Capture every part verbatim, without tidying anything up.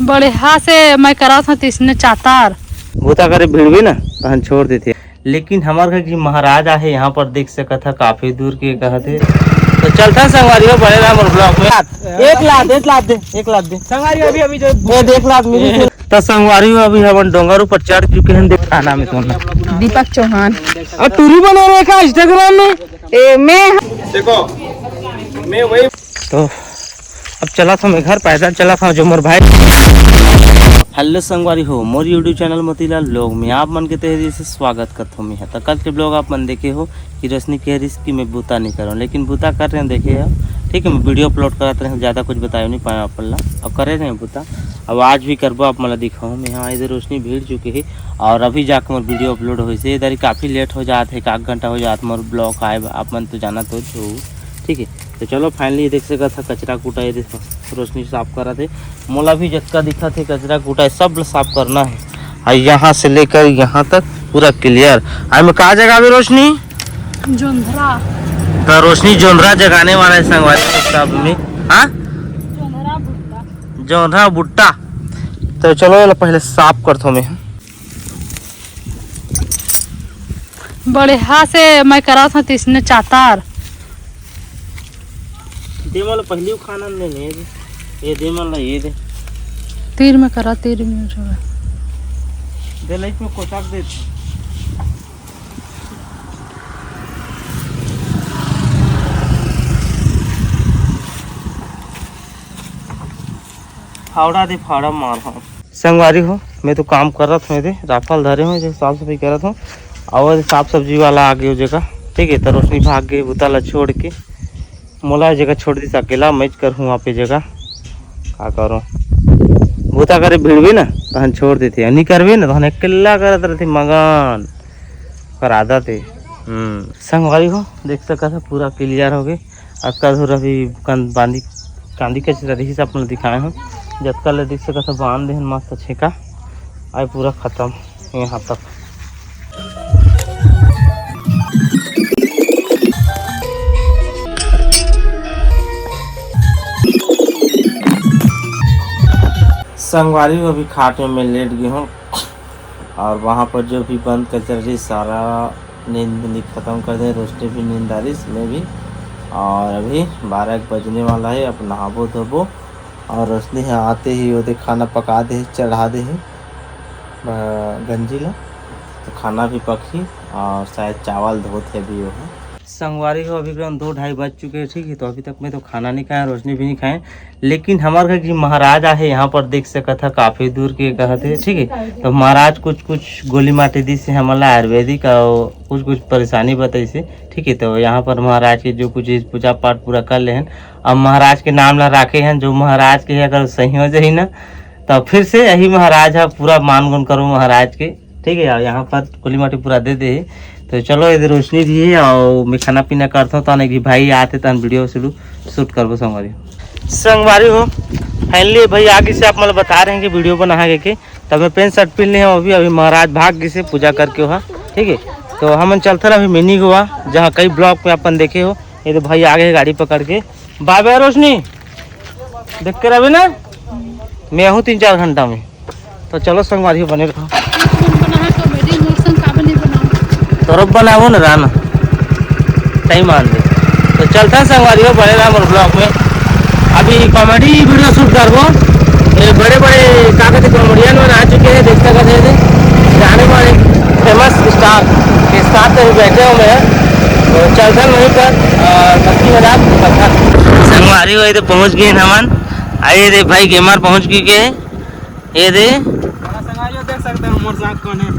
बड़े हा से मैं करत हूँ तिसने चातार। बूता करे भिड़बे ना, तहन छोड़ देथे। लेकिन हमर घर की महाराज आहे, यहाँ पर देख सकत ह, काफी दूर के कहत हे। तो चलता संगवारी हो, बने रहा मोर ब्लॉग में। एक लात, एक लात दे, एक लात दे। संगवारी अभी, अभी जो ए, देख लात मिली थे। तो संगवारी हो, अभी हमन डोंगर ऊपर चढ़ चुके हैं। देख, का नाम है तोर? दीपक चौहान। और टूरी बना रहे का Instagram में? ए, मैं देखो, मैं वही तो अब चलत हूँ मैं घर, पैदल चलत हूँ जो मोर भाई। हेलो संगवारी हो, मोर YouTube चैनल मोतीलाल ब्लॉग में आप मन के तहे दिल से स्वागत करत हूँ मैं। तो कल के ब्लॉग आप मन देखे हो कि रोशनी कह रही कि मैं बूता नहीं करूँ, लेकिन बूता कर रहे हैं, देखे हो, ठीक है। मैं वीडियो अपलोड करत रहे, ज़्यादा कुछ बताए नहीं पाया आप ला, अब करे रहे हैं बूता। अब आज भी करबो, आप मन ला दिखाऊँ मैं। हाँ, इधर रोशनी भिड़ चुके है और अभी जाके मोर वीडियो अपलोड होइसे। इधर ही काफ़ी लेट हो जात है, एक आध घंटा हो जात मोर ब्लॉग आए, आप मन तो जानत हो जो, ठीक है। तो चलो, finally देख सकत ह, कचरा कूटा ये देखो, रोशनी साफ करत हे। मोला भी जतका दिखत हे कचरा कूटा, सब ल साफ करना है। और यहाँ से लेकर यहाँ तक पूरा क्लियर। और मैं कहा जगह भी रोशनी? जोंधरा। तो रोशनी जोंधरा जगाने वाला है संगवारी सब में। हाँ, जोंधरा भुट्टा। जोंधरा भुट्टा। तो चलो, ये लो, पहले साफ करत हूँ मैं। बड़े हा से मैं करत हूँ तिसने चातार। दे मोला पहली खाना ने, ने दे। ये दे मोला, ये दे। तीर में करा, तीर में छोड़ा। दे लाइट में कोताक दे। फावड़ा दे, फावड़ा मार, हाँ। संगवारी हो, मैं तो काम करत हूँ, दे राफल धरे हूँ, जो साफ सफाई करत हूँ। और साफ सब्जी वाला आ गयो जगह, ठीक है। तो रोशनी भाग गई बुता ला छोड़ के, मोला जगह छोड़ दिस अकेला, मैं करहूँ वहाँ पे जगह, का करूँ? बुता करे भिड़बे ना, तहन छोड़ देथे, नहीं करबे ना, तहन अकेला करत रहथे मगन, कर आदत है। हम्म, संगवारी हो, देख सकत ह, पूरा क्लियर हो गए। अतका दूर अभी कन-, बांधी, कांदी कचरा रही से अपन दिखाए हूँ। जतका ले दिख सकत ह बांध देहन मस्त छेका। आए पूरा खत्म यहाँ तक। संगवारी हो, अभी खाट में मैं लेट गए हूँ और वहाँ पर जो भी बंद कचरा रही सारा नींद नींद खत्म कर दे। रोशनी भी नींद आ रही, मैं भी। और अभी बारह एक बजने वाला है, अब नहाबो धोबो। और रोशनी है आते ही ओदे खाना पका दे, चढ़ा दे है, अ, गंजी ला। तो खाना भी पकही और शायद चावल धोत है भी वो है। संगवारी हो, अभी करीबन दो ढाई बज चुके हैं, ठीक है। तो अभी तक मैं तो खाना नहीं खाया, रोशनी भी नहीं खाए, लेकिन हमारे घर की महाराज आहे, यहाँ पर देख सकत ह, काफी दूर के कहत है, ठीक है। तो महाराज कुछ कुछ गोली माटी दी से हमला आयुर्वेदिक और कुछ कुछ परेशानी बताई से, ठीक है। तो यहाँ पर महाराज के जो कुछ पूजा पाठ पूरा कर ले हैं, अब महाराज के नाम ला राखे हैं, जो महाराज के अगर सही हो जाही ना, तो फिर से यही महाराज है, पूरा मान गुण करो महाराज के, ठीक है। और यहाँ पर गोली माटी पूरा दे दे। तो चलो, इधर रोशनी भी है और मैं खाना पीना करता हूँ, तहन एक भाई आते, तहन वीडियो शुरू शूट करबो संगवारी। संगवारी हो, finally भाई आगे से आप मतलब बता रहे हैं कि वीडियो बना है के, तब मैं पैंट शर्ट पहन ले हूँ अभी, अभी महाराज भाग गए से पूजा करके हुआ, ठीक है। तो हमन चलते रहे अभी मिनी गोवा, जहाँ कई ब्लॉग में अपन देखे हो। ये तो भाई आगे गाड़ी पकड़ के, बाय बाय रोशनी, देख के रहे ना, मैं आहूँ तीन चार घंटा में। तो चलो संगवारी हो, बने रहो। तोरो बनाबो ना राना, सही मान दे। तो चलता संगवारी हो, बने रहा मोर ब्लॉग में। अभी कॉमेडी वीडियो शूट करबो। ये बड़े बड़े का कहते कॉमेडियन मन आ चुके हैं, देख सकत है, जाने वाले फेमस स्टार के साथ अभी बैठे हुए हैं। तो चलता वहीं पर, अ, बस्ती बाजार पत्थर। संगवारी हो, ये तो पहुंच गए हमन। आइए रे भाई, गेमर पहुंच गए के। ये दे। हाँ, संगवारी हो, देख सकते हो मोर साथ कौन है।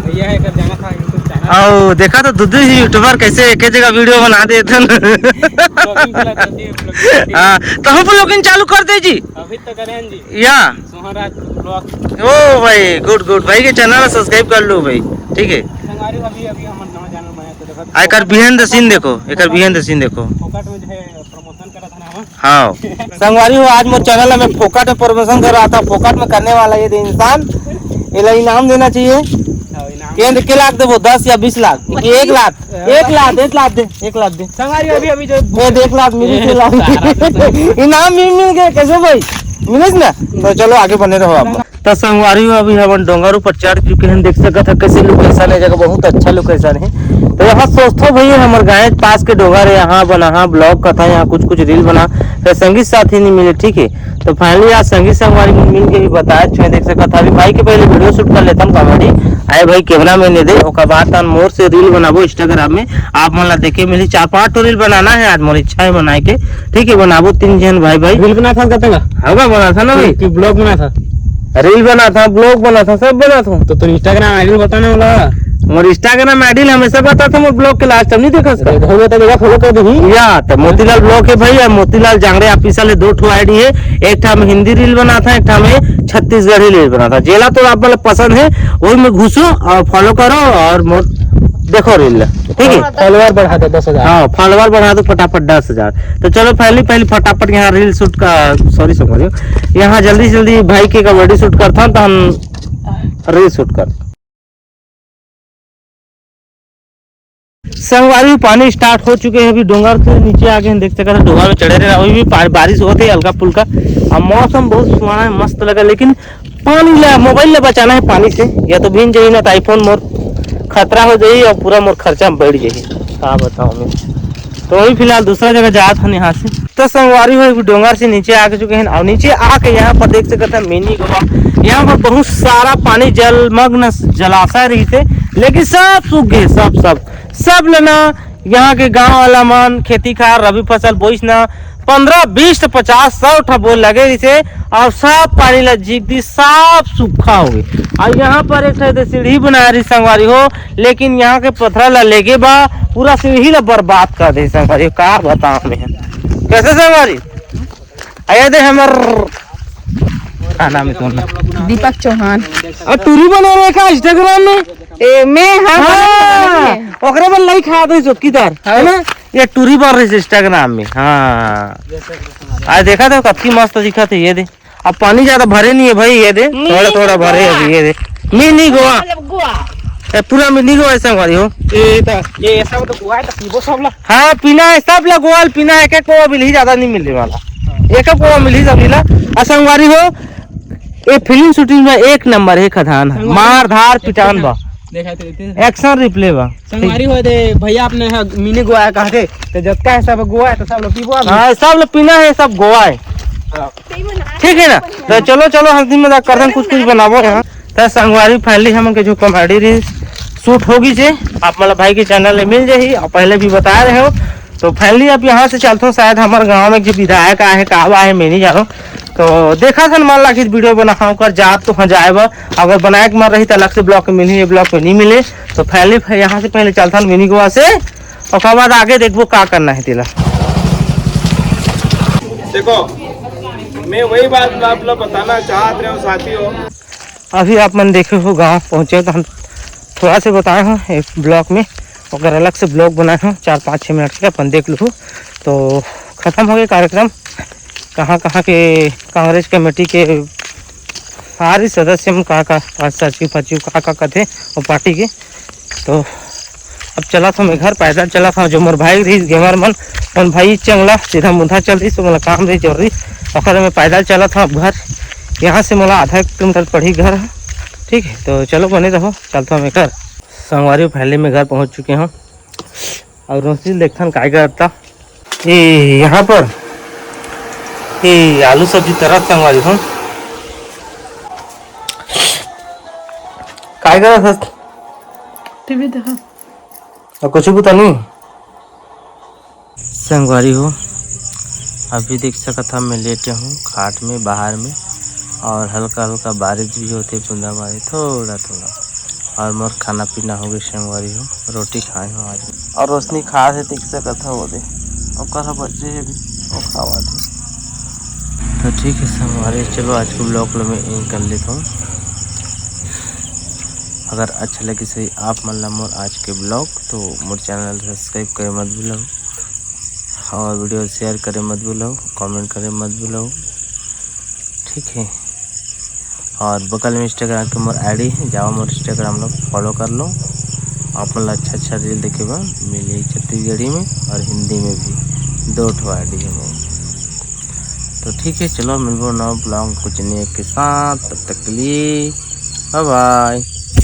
भैया है, कर जाना था YouTube चैनल। आओ, देखा तो दू दू ही यूट्यूबर कैसे एक ही जगह वीडियो बना देते हैं। Vlogging चला देती है, vlogging। हाँ, तो हम vlogging चालू कर दे जी। अभी तो करें जी। या। सोहन राज vlog। ओ भाई, गुड गुड, भाई के चैनल सब्सक्राइब कर लो भाई, ठीक है। संगवारी हो, अभी अभी हमर नवा चैनल बनाया तो देखा। आ, एकर behind the scene देखो, एकर behind the scene देखो। फोकट में जो है प्रमोशन करा था ना हम। हाँ। संगवारी हो, आज मोर चैनल में फोकट में प्रमोशन कर रहा था, फोकट में करने वाला ये दे इंसान, एला इनाम देना चाहिए। हाँ, इनाम। केंद्र के लाख देबो, दस या बीस लाख, कि एक लाख, एक लाख, एक लाख दे, एक लाख दे। संगवारी अभी, अभी जो ये दे, एक लाख मिली, एक लाख। इनाम भी मिल गए, कैसे भाई? मिलिस ना? तो चलो आगे बने रहो आप। तो संगवारी हो, अभी हमन डोंगर ऊपर चढ़ चुके हैं, देख सकत है कैसे लोकेशन है, जगह बहुत अच्छा लोकेशन है। तो यहाँ सोचथो भैया, हमर गाँव पास के डोंगर है, यहाँ बना, हाँ, ब्लॉग कथा, यहाँ कुछ कुछ रील बना, फिर संगी साथी नहीं मिले, ठीक है। तो फाइनली आज संगी संगवारी मन मिल के भी बताए छे, देख सकत है। अभी भाई के पहले वीडियो शूट कर लेता हूँ कॉमेडी। आए भाई कैमरा मैन ये दे, ओकर बाद तन मोर से रील बनाबो इंस्टाग्राम में, आप मन ला देखे मिली। चार पांच ठो रील बनाना है आज, मोर इच्छा है बनाए के, ठीक है, बनाबो तीन जन भाई भाई। रील बना था कते का? होगा बना था ना भाई। कि ब्लॉग बना था? रील बना था, ब्लॉग बना था, सब बना था। तो तोर इंस्टाग्राम आईडी बता ना वाला। मोर इंस्टाग्राम आईडी हमेशा बता था, मोर ब्लॉग के लास्ट टाइम नहीं देखा था। हो गया तो देखा, फॉलो कर दही। या तो मोतीलाल ब्लॉग है भाई, और मोतीलाल जांगड़े ऑफिशियल है, दो ठो आईडी है। एक ठा में हिंदी रील बना था, एक ठा में छत्तीसगढ़ी रील बना था। जेला तो आप वाला पसंद है, वही में घुसो और फॉलो करो और मोर देखो रील, ठीक है। फॉलोअर बढ़ा दो दस हजार। हाँ, फॉलोअर बढ़ा दो फटाफट दस हजार। तो चलो पहली पहली फटाफट यहाँ रील शूट का, सॉरी संगवारी हो, यहाँ जल्दी से जल्दी भाई के कॉमेडी शूट करता हूँ तो हम रील शूट कर। संगवारी हो, पानी स्टार्ट हो चुके हैं, अभी डोंगर से नीचे आ गए हैं, देख सकते हैं डोंगर में चढ़े रहे, अभी भी पा- बारिश होते है हल्का फुल्का। अब मौसम बहुत सुहाना है, मस्त लगा, लेकिन पानी ला, मोबाइल ला बचाना है पानी से, या तो भींज जाही ना तो आईफोन मोर खतरा हो जाही और पूरा मोर खर्चा में बैठ जाही। का बताऊँ मैं, तो वही फिलहाल दूसरा जगह जात हन यहाँ से। तो संगवारी हो, एक डोंगर से नीचे आ चुके हैं और नीचे आके यहाँ पर देख सकते हैं मिनी गोवा। यहाँ पर बहुत सारा पानी, जलमग्न जलाशय रही थे, लेकिन सब सूख गए, सब सब सब लेना। यहाँ के गांव वाला मन खेती खार रबी फसल बोइस ना, पंद्रह बीस तो पचास सौ ठा बोर लगे रहिसे, और सब पानी ला जीप दी, सब सूखा हो गए। और यहाँ पर एक ठो सीढ़ी बनाए रही संगवारी हो, लेकिन यहाँ के पथरा ला लेगे बा, पूरा सीढ़ी ला बर्बाद कर दे संगवारी हो। का बताओ मैं, कैसे संगवारी? आया दे हमर का नाम है तोर? दीपक चौहान। और टूरी बना रहे का इंस्टाग्राम में? ए, मैं, हाँ, हाँ, बना रहे। ओकरे बर लाइक खा दे चौकीदार, है ना? ये टूरी बर रही इंस्टाग्राम में। हाँ, आज देखा था कतकी मस्त दिखा थे। ये दे, अब पानी ज्यादा भरे नहीं है भाई, ये दे, थोड़ा थोड़ा भरे अभी। ये दे, मिनी गोवा। मतलब गोवा। ए, पूरा मिनी गोवा ऐसा हमारी हो। ये तो, ये ऐसा तो गोवा है तो पीबो सब ला। हाँ, पीना है सब ला गोवा, पीना है, एक एक गोवा मिलही, ज्यादा नहीं मिलने वाला, एक एक गोवा मिलही सब ला। आ संगवारी हो, ये फिल्म शूटिंग में एक नंबर है खदान, संगवारी मार धार पिटान बा, देखा थे, देखा थे। एक्शन रिप्ले बा। संगवारी हो दे भैया, अपने यहाँ मिनी गोवा है कहते, तो जतका है सब गोवा है, तो सब लोग पीबो अभी। हाँ, सब लोग पीना है, सब गोवा है। हाँ। ठीक है ना? तो चलो, चलो, हंसी मजाक कर रहे हैं, कुछ कुछ बनाबो यहाँ। तो संगवारी फाइनली हमन के जो कॉमेडी रील शूट होगी जे, आप मतलब भाई के चैनल में मिल जाही, और पहले भी बता रहे हो। तो फाइनली अब यहाँ से चलते हो, शायद हमारे गांव में जो विधायक आए हैं, का आए हैं, मैं नहीं जानू। तो देखा था मन लाखित वीडियो बनाओ कर जात तो हाँ जाए बा, अगर बनाए के मन रही तो अलग से ब्लॉग में मिली, ये ब्लॉग में नहीं मिले। तो फाइनली यहाँ से पहले चलता मिनी गोवा से, ओकर बाद आगे देखबो का करना है तेला। देखो, मैं वही बात आप लोग बताना चाहत रहे हूँ साथियों। अभी आप मन देखे हो गांव पहुंचे तो हम थोड़ा से बताए हो एक ब्लॉग में, अगर अलग से ब्लॉग बनाए हो चार पाँच छः मिनट के, अपन देख लो। तो खत्म हो गया कार्यक्रम। कहाँ कहाँ के कांग्रेस कमेटी के सारे सदस्य मन का का, का सचिव फचिव का का कथे वो पार्टी के। तो अब चलत हूँ मैं घर, पैदल चलत हूँ। जो मोर भाई रहीस गेमर मन, मोर भाई चंगला सीधा मुंधा चल रहीस, तो मोला काम रहीस जरूरी, ओकर मैं पैदल चलत हूँ अब घर। यहाँ से मोला आधा एक किलोमीटर पड़ी घर ह, ठीक है। तो चलो बने रहो, चलता हूँ मैं घर। संगवारी फाइनली मैं घर पहुँच चुके हूँ। और रोशनी देखथन काय करता। ए, यहाँ पर ए, आलू सब्जी तरत संगवारी हो। काय करत हस? टीवी देखा। और कुछ भी तो नहीं। संगवारी हो, अभी देख सकत हा मैं लेटे हूँ खाट में बाहर में, और हल्का हल्का बारिश भी होते, बूंदा बारिश थोड़ा थोड़ा। और मोर खाना पीना हो गए संगवारी हो, रोटी खाए हो आज। और रोशनी खा से देख सकत हो दे, ओकर ह बच्चे है भी, वो खावा थे। तो ठीक है संगवारी, चलो आज के ब्लॉग लो मैं यहीं कर लेता हूँ। अगर अच्छा लगे सही आप मन ला मोर आज के ब्लॉग, तो मोर चैनल सब्सक्राइब करे मत भूलो, और वीडियो शेयर करे मत भूलो, कमेंट करे मत भूलो, ठीक है। और बगल में इंस्टाग्राम के मोर आईडी है, जाओ मोर इंस्टाग्राम लो फॉलो कर लो, आप मन ला अच्छा अच्छा रील देखे बर मिलही छत्तीसगढ़ी में और हिंदी में भी, दो ठो आईडी है मोर। तो ठीक है, चलो मिलबो नवा vlog कुछ नए के साथ, तब तक के लिए bye bye।